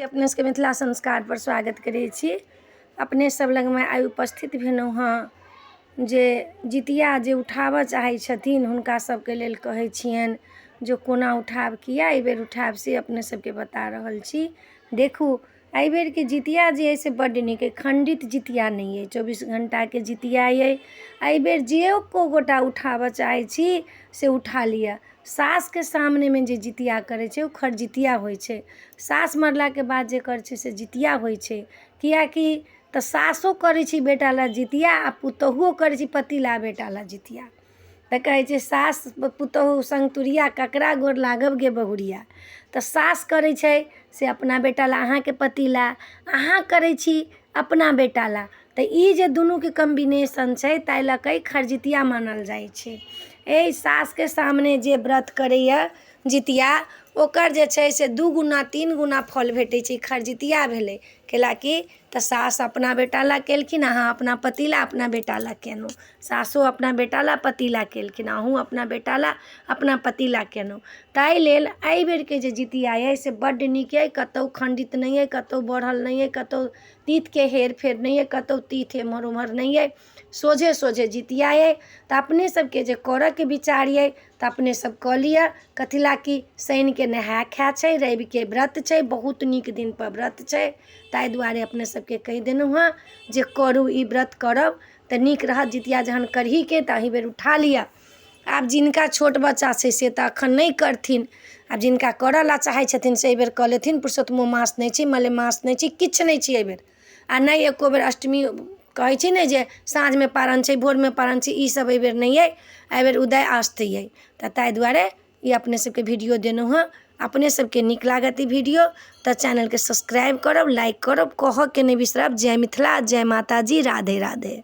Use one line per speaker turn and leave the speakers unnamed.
अपने सबके मिथिला संस्कारपर स्वागत करै छी। अपने सब लगमे आइ उपस्थित भेलहुँ हँ जे जितिया जे उठाबऽ चाहै छथिन हुनका सबके लेल कहै छियनि जे कोना उठायब, किया एहिबेर उठायब, से अपने सबके बता रहल छी। देखू, एहिबेरके जितिया जे अइ से बड्ड नीक अइ। खण्डित जितिया नहि अइ, 24 घण्टाके जितिया अइ। एहिबेर जे एको गोटा उठाबऽ चाहै छी से उठा लिअ। सासके सामनेमे जे जितिया करै छै ओ खरजितिया होइ छै। सास मरलाके बाद जे करै छै से जितिया होइ छै, किएकि तऽ सासो करै छै बेटा लए जितिया आ पुतोहुओ करै छै पति लए बेटा लए जितिया। तऽ कहै छै सास पुतोहु सङ्ग तुरिया ककरा गोर लागब गे बहुरिया। तऽ सास करै छै से अपना बेटा लए, अहाँके पति लए, अहाँ करै छी अपना बेटा लए। तऽ ई जे दुनूके कम्बिनेशन छै ताहि लऽ कऽ ई खरजितिया मानल जाइ छै। एहि सासके सामने जे व्रत करैए जितिया, ओकर जे छै से 2 गुना 3 गुना फल भेटै छै। खरजितिया भेलै, कैलाकि तऽ सास अपना बेटा लए केलखिन, अहाँ अपना पति लए अपना बेटा लए केलहुँ। सासो अपना बेटा लए पति लए केलखिन, अहूँ अपना बेटा लए अपना पति लए केलहुँ। ताहि लेल एहि बेरके जे जितिया अइ से बड्ड नीक अइ। कतहु खण्डित नहि अइ, कतहु बढ़ल नहि अइ, कतहु तीथके हेर फेर नहि अइ, कतहु तीथ एम्हर ओम्हर नहि अइ, सोझे सोझे जितिया अइ। तऽ अपने सबके जे करऽके विचार अइ तऽ अपने सब कऽ लिअ। कथी लए कि शनिके नहाय खाय छै, रविके व्रत छै, बहुत नीक दिनपर व्रत छै। ताहि दुआरे अपने सबके कहि देलहुँ हँ जे करू, ई व्रत करब तऽ नीक रहत। जितिया जहन करहीके तऽ एहि बेर उठा लिअ। आब जिनका छोट बच्चा छै से तऽ एखन नहि करथिन, आब जिनका करऽ लए चाहै छथिन से एहिबेर कऽ लेथिन। पुरुषोत्तमो मास नहि छै, मलेमास नहि छै, किछु नहि छै एहिबेर। आ नहि एको बेर अष्टमी कहै छी ने जे साँझमे पारण छै, भोरमे पारण छै, ई सब एहिबेर नहि अइ। एहिबेर उदय अस्त अइ। तऽ ताहि दुआरे ई अपने सबके वीडियो देलहुँ हँ। अपने सबके नीक लागत ई वीडियो तऽ चैनलके सब्सक्राइब करब, लाइक करब, कहऽके नहि बिसरब। जय मिथिला, जय माताजी, राधे राधे।